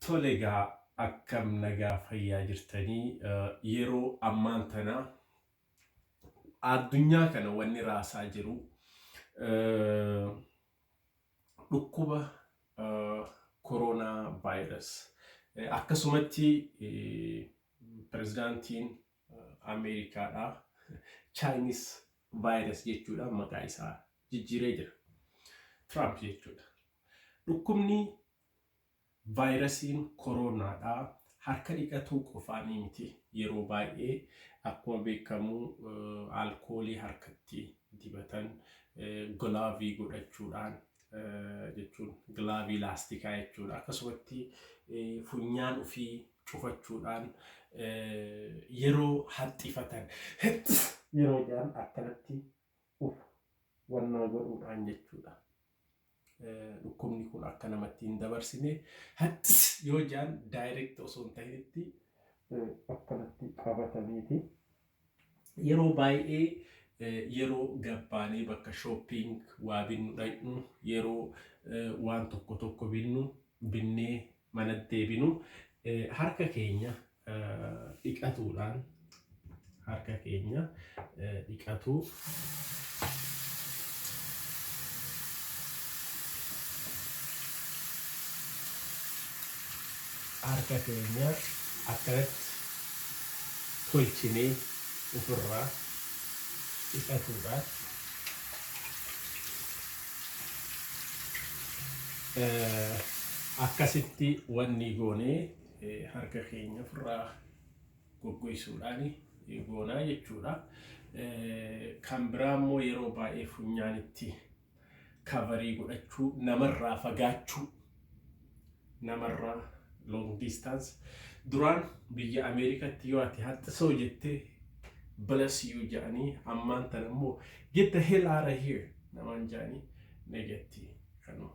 Tole egaa, akkam nagaa fayyaa jirtanii? Yeroo ammaan tana addunyaa kana wanni raasaa jiru dhukkuba koronaa vaayirus. Akkasumatti pirezidaantiin Ameerikaadhaa Chaayinis vaayirus jechuudhaan maqaa isaa jijjiiree jira. Tiraamp jechuudha. Dhukkubni vaayirasiin koroonaadhaa harka dhiqatuu qofaanii miti. Yeroo baay'ee akkuma beekamu alkoolii harkatti dibatan, gilaavii godhachuudhaan jechuun gilaavii laastikaa jechuudha. Akkasumatti funyaan ofii cufachuudhaan, yeroo haxxifatan, yeroo jedhan akkanatti uf wannaa godhuudhaan jechuudha. Dhukkubni kun akka namatti hin dabarsine, haxxis yoo jedhan direct osoo hin ta'initti akkanatti qabataniiti. Yeroo baay'ee yeroo gabbaanee bakka shopping waa binnu dhaqnu, yeroo waan tokko tokko binnu, binnee manatti deebinu, harka keenya dhiqatuudhaan, harka keenya dhiqatuu, harka keenya akkanatti tolchinee ofirraa dhiqatuudhaan, akkasitti wanni goonee harka keenya ofirraa goggoysuudhaan goonaa jechuudha. Kan biraa immoo yeroo baay'ee funyaanitti kavarii godhachuu, namarraa fagaachuu, namarraa long distance. Duraan biyya Ameerikaatti yoo ati haxxisoo jettee "Bless you" jedhanii, ammaan tana immoo "Get the hell out of here" namaan jedhanii. Negatti kanuma.